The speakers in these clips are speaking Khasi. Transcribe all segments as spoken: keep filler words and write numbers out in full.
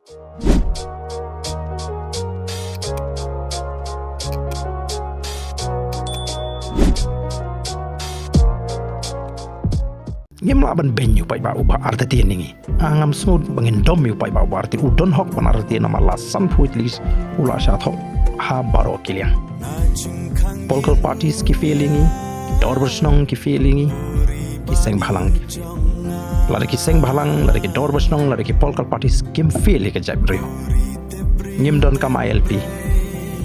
Ngim lah ban beiñ ïa u paidbah uba artatien ïa ngi. Ah, ngam sngewthuh ba ngin dom ïa u paidbah uba artatien, u don hok ban artatien namar la sanphew tylli u la shah thoh ha baroh ki liang. Political parties ki fail ïa ngi, ki dorbar shnong ki fail ïa ngi, ki seng bhalang ki fail. Lada ki seng bhalang, lada ki dorbar shnong, lada ki political parties kim fail ïa ka jaitbynriew, ngim donkam I L P.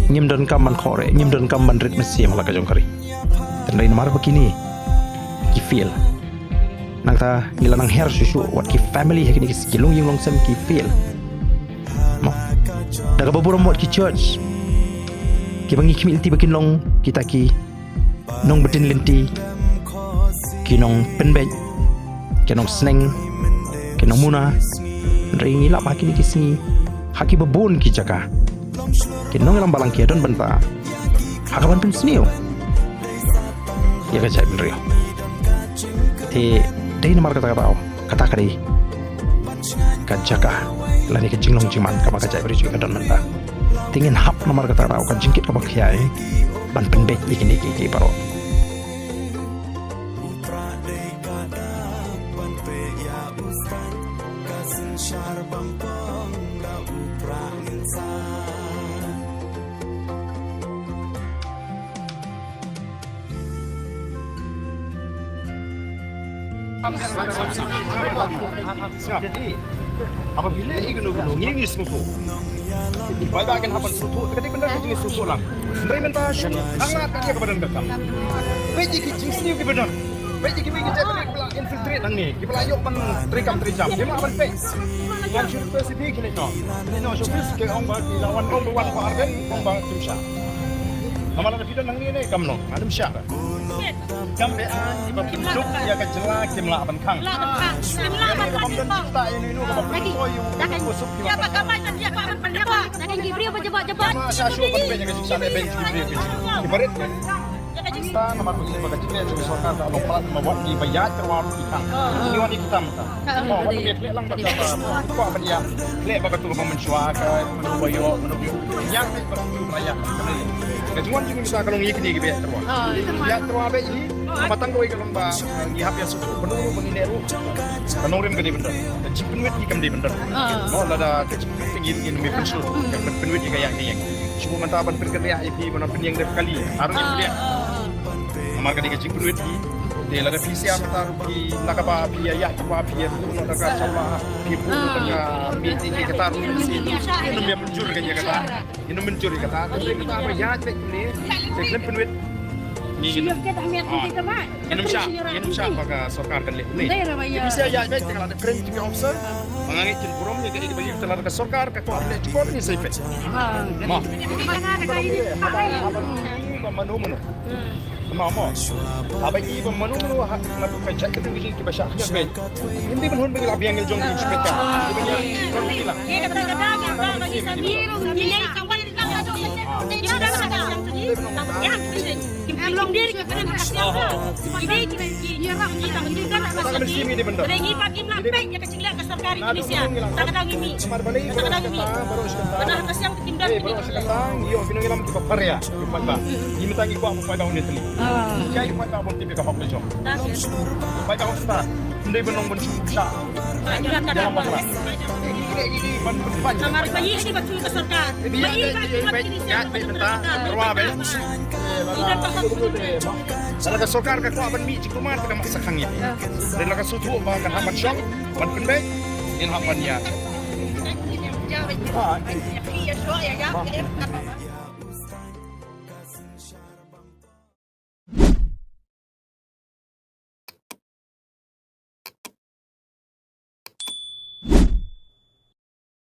Ngim donkam ban khreh, ngim donkam ban rit mynsiem ha la ka jong ka ri. Hynrei namar ba kine ki fail, nangta ngi la nang her shuh shuh, wat ki family ha kine ki, ki longïing longsem ki fail. Mo. Da kaba burom wat ki church, kiba ngi khmih lynti ba kin long kita ki nongbtin lynti, ki nongpynbeit, ki nongsneng, ki nongmuna. Hynrei ngi lap ha kine ki sngi, ha kiba bun ki jaka, ki nongïalam balang ki don bynta ha kaban pynsniew ïa ka jaitbynriew. Te dei namar kata ka daw, kata ka dei ka jaka lane ka jinglong jingman kaba ka jaitbynriew ka don mynta. Te ngin hap namar kata ka daw ka jingkit kaba khia ban pynbeit ïa kine kiei kiei baroh. Haba phi leh ïa kano kano ngi ngi sngewthuh. Paidbah kin hap ban sngewthuh, ka dei bynta ka jingsngewthuh lang. Hynrei mynta shu tang la ka ïa kaba don ka kam. Peit ïa ki jingsniew kiba don. Peit ïa kiwei ki jaitbynriew kiba la infiltrate nangne, kiba la ïoh ban trei kam trei jam. Kim lah ban peit. Ngan shu request ïa phi kine noh. Kine noh showbiz ki ong ba ki la wan ong ba wan ba arden ong ba kim shah. Namar lada phi don hangne ne kam long, ngam shah. Kam be a, kiba pynjop ïa ka jylla kim lah ban khang. Lah ban khang. Kim lah ban khang. Kaba don jingtah ïa inu inu kaba pynjop ïa u suk ki. Ïa ba ka mai ban ïa ba ban ïa ba. Ïa ka ngi briew ba jabot jabot. Kim lah shah shuh ban peit ïa ka jingshah leh beiñ ki briew ki. Ki barit. Ïa ka jing. Namar ba ka jingleh jong ka sorkar ka long palat namar wat ki ba ïaid tyrwa ruh ki khang. Ki wan ki tam ka. Oh, wat ki khleh lang ba ka ba kwah ban ïa khleh ba ka tu ba mynshuwa ka mano ba ïoh mano ba ïoh. Ïa ka ba tu ba ïa. Ka jingwan jingmynshuwa ka long ïa kine ki ba ïaid tyrwa. Ïaid tyrwa ba ïa. Ba tang kawei ka long ba ngi hap ïa sngewthuh ba nongrim ba ngi leh ruh. Ba nongrim ka dei bynta. Ka jingpynwit ngi kam dei bynta. Mo lada ka jingpynwit ngi ngi pynshur. Ka pynwit ngi ka ïa ngi ïa. Shu mynta ban pynkylla ïa phi ban pynïeng da kali. Harum ïa phi. Namar ka dei ka jingpynwit phi. Te lada phi sia kata ruh phi na kaba phi ïa ïa kaba phi ïa buh na ka sawla phi buh na ka mi ti ki kata ruh phi ïa mynjur ka ïa kata. Ïa mynjur ïa kata. Te kata ba ïa te phi ne. Te khlem pynwit. Ni. Ïa mynjur ïa kata. Ïa mynjur ïa kata ba ka sorkar kan leh. Ni. Te phi sia ïa te ka la da kren ki officer. Ba nga ngeit kin burom ïa ka ïa ba ïa ka la da ka sorkar ka kwah leh jingkot ni sa ïa peit. Ma. Ba mano mano. Mo, mo. Haba i ba mano mano ha ka jait ka television kiba shah khyndiat beit. Ym dei ban hun ba ngi la biang ngi jong ki inspector. Sorkari Indonesia. Tang ka dang imi. Tang ka dang imi. Baroh shi katta, baroh shi katta. Baroh shi katta, ngi ïoh ki nongïalam kiba pher ïa, ki paidbah. Ngi mynta ngi kwah ba paidbah un ïatylli. Ngi ïa ki paidbah bun tip ïa ka hok ka jong. Paidbah un stad. Ym dei ban long ban shu shah. Ïalam bakla. Ngi ngi ngi ban pynpaw. Namar ba ngi ngi ba tu ka sorkar. Ba ngi ba ngi ba ngi ïa mynta. Rwa ba. Lada ka sorkar ka kwah ban mih jingkulmar ka mak sa khang ïa. Lada ka suthu ba kan hap ban shong. Ban pynbeit, ngin hap ban ïa.